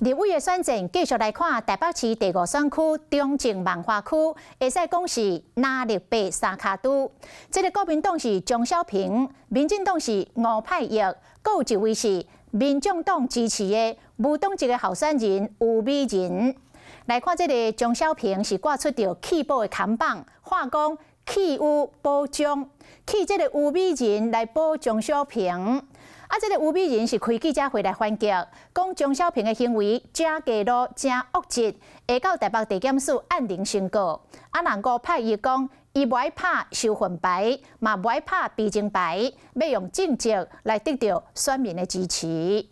立委的選戰繼續來看台北市第五選區中正萬華區，會使講是藍綠白三跤拄。這个國民黨是鍾小平，民進黨是吳派玉，閣有一位是民眾黨支持的無黨籍的候選人吳美人。來看這个鍾小平是掛出著棄保的看板，話講棄吳保鍾，棄這个吳美人來保鍾小平。啊，這个吳美人是開記者會來反擊，講鍾小平的行為誠低落、誠惡質，會到台北地檢署按鈴申告。啊，人吳派伊講，伊無愛拍仇恨牌，嘛無愛拍悲情牌，欲用政績來得著選民的支持。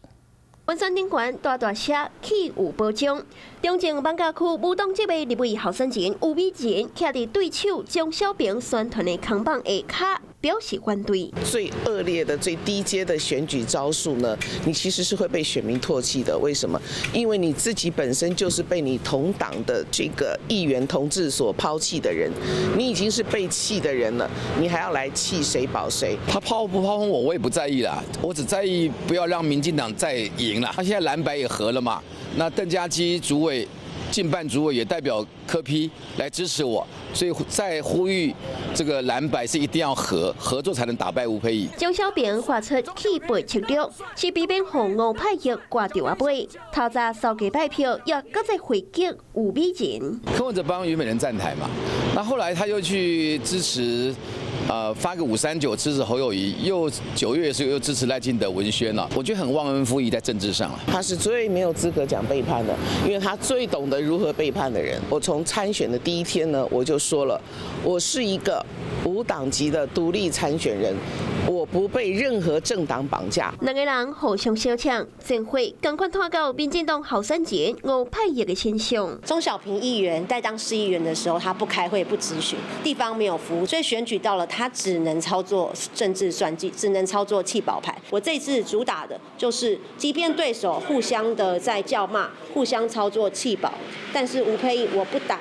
文宣頂懸大大寫棄吳保鍾，中正艋舺區無黨籍的立委候選人吳美人，徛佇對手鍾小平宣傳的扛棒下跤，表示反對。最惡劣的、最低階的選舉招數呢，你其實是會被選民唾棄的。為什麼？因為你自己本身就是被你同黨的這個議員同志所拋棄的人，你已經是被棄的人了，你還要來棄誰保誰？他拋不拋空我，我也不在意啦，我只在意不要讓民進黨再贏了。他現在藍白也合了嘛，那鄧家基主委、競辦主委也代表柯 P 來支持我，所以在呼籲這個藍白是一定要合作才能打敗吳佩儀。鍾小平發出棄保策略，是避免予吳派玉掛著仔尾，頭早收雞拜票，也閣再回擊吳美人。柯文哲幫虞美人站台嘛，那後來他又去支持，發個539支持侯友宜，又9月的時候又支持賴清德文宣了，我覺得很忘恩負義在政治上。他是最沒有資格講背叛的，因為他最懂得如何背叛的人。我從參選的第一天呢，我就說了，我是一個無黨籍的獨立參選人，我不被任何政黨綁架。兩个人互相相搶，戰火仝款拖到民進黨候選人吳派玉的身上。鍾小平議員在當市議員的時候，他不開會、不質詢，地方沒有服務，所以選舉到了，他只能操作政治算計，只能操作棄保牌。我這次主打的就是，即便對手互相的在叫罵，互相操作棄保，但是吳佩益我不打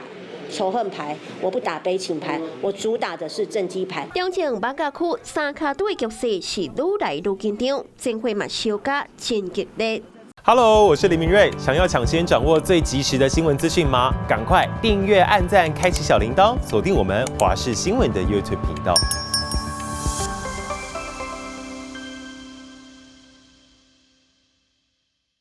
仇恨牌，我不打悲情牌，我主打的是政績牌。中正艋舺區三跤拄的局勢是愈來愈緊張，戰火嘛燒甲真激烈。 Hello，我是林明瑞，想要搶先掌握最及時的新聞資訊嗎？趕快訂閱、按讚、開啟小鈴鐺，鎖定我們華視新聞的 YouTube 頻道。